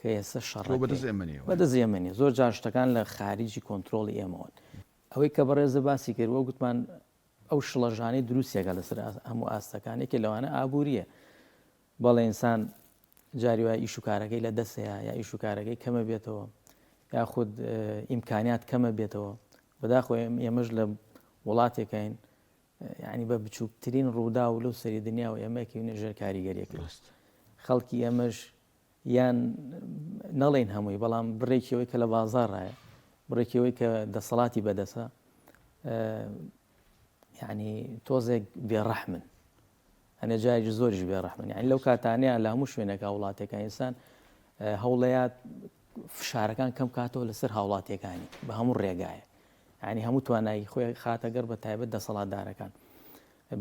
کە ئێستا شەڕەکەی بەدەست ئێمە نییە، بەدەست ئێمە نییە. زۆر جار شتەکان لە خاریجی کۆنترۆڵی ئێمەوەن. ئەوەی کە بەڕێزە باسی کرد وەک گوتمان ئەو شڵەژانەی دروستێکە لەسەر هەموو ئاستەکان یەکێ لەوانە ئابووریە. بەڵێ ئینسان جاری وایە ئیش و کارەکەی لە دەستەیە یا ئیش و کارەکەی کەمە بێتەوە یاخود ئیمکانیات کەمە بێتەوە. بەداخەوە ئێمەش لە وڵاتێکین یعنی بە بچووکترین ڕوودا و لەو سەری دنیا و ئێمە کەوینە ژێر کاریگەریەکەی. خەڵکی ئێمەش یان نەڵێین هەمووی بەڵام بڕێکی ئەوەی کە لە بازاڕایە بڕێکی ئەوەی کە دەسەڵاتی بەدەسە یعنی تۆزێک بێڕەحمن هەنێ جارێکی زۆریش بێڕەحمن یعنی لەو کاتانەیە لە هەموو شوێنەکە وڵاتێکە ئینسان هەوڵەیات فشارەکان کەم کاتەوە لەسەر هاوڵاتیەکانی بە هەموو ڕێگایە یعنی هەموو توانایی خۆی خاتەگەڕ بە تایبەت دەسەڵاتدارەکان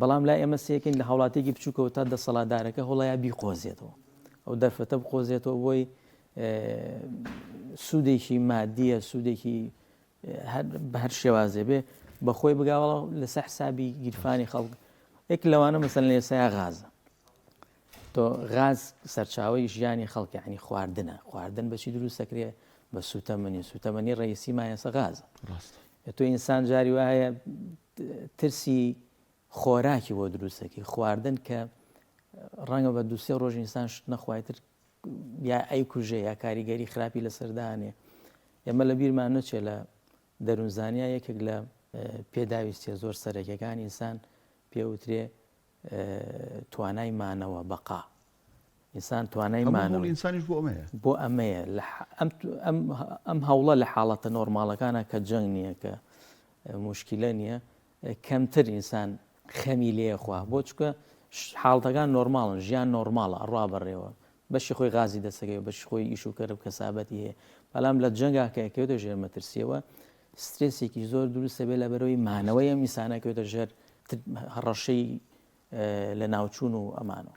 بەڵام لای ئێمە سێکەین لە هاوڵاتیەکی بچووکەوە تا دەسەڵاتدارەکە هۆڵەیە بیقۆزێتەوە ئەو دەرفەتە بقۆزێتەوە بۆی سوودێکی مادیە سوودێکی بە هەر شێوازێ بێ بەخۆی بگاوەڵە لەسەر حسابی گیرفانی خەڵک یەک لەوانە مەسەن لە ئێستا غازە تۆ غاز سەرچاوی ژیانی خەڵک ینی خواردنە خواردن بەچی دروست دەکرێ بە سوتەمەنی سوتەمەنی ڕئیسی مایەسە غازە ڕاست تۆ ئینسان جاری وایە ترسی خۆراکی بۆ دروستەکەی خواردن کە ڕەنگە بە دوسێ ڕۆژ ئینسان شت نەخوایتر یا ئەی کوژێ یا کاریگەری خراپی لەسەردانێ ئێمە لە بیرمان نەچێ لە دەروونزانیا یەکێک لە پێداویستیە زۆر سەرەکیەکان ئینسان پێوترێ توانای مانەوە بەقا ئینسان توانای مانەوە ئینسانیش بۆ ئەمەیە بۆ ئەمەیە ئەم هەوڵە لە حاڵەتە نۆرماڵەکانە کە جەنگ نییە کە مشکلە نییە کەمتر ئینسان خەمی لێخوا بۆ چکە حاڵتەکان نۆرماڵن ژیان نۆرماڵە ئەڕوا بەڕێوە بەشی خۆی غازی دەسەکەی بەشی خۆی ئیش و کەرب کەسابەتی هەیە بەڵام لە جەنگا کە کەوتە ژێر مەترسیەوە سترێسێکی زۆر دروست دەبێت لەبەرەوەی مانەوەی ئەم ئینسانە کەوێتە ژێر هەڕەشەی لە ناوچوون و ئەمانەوە.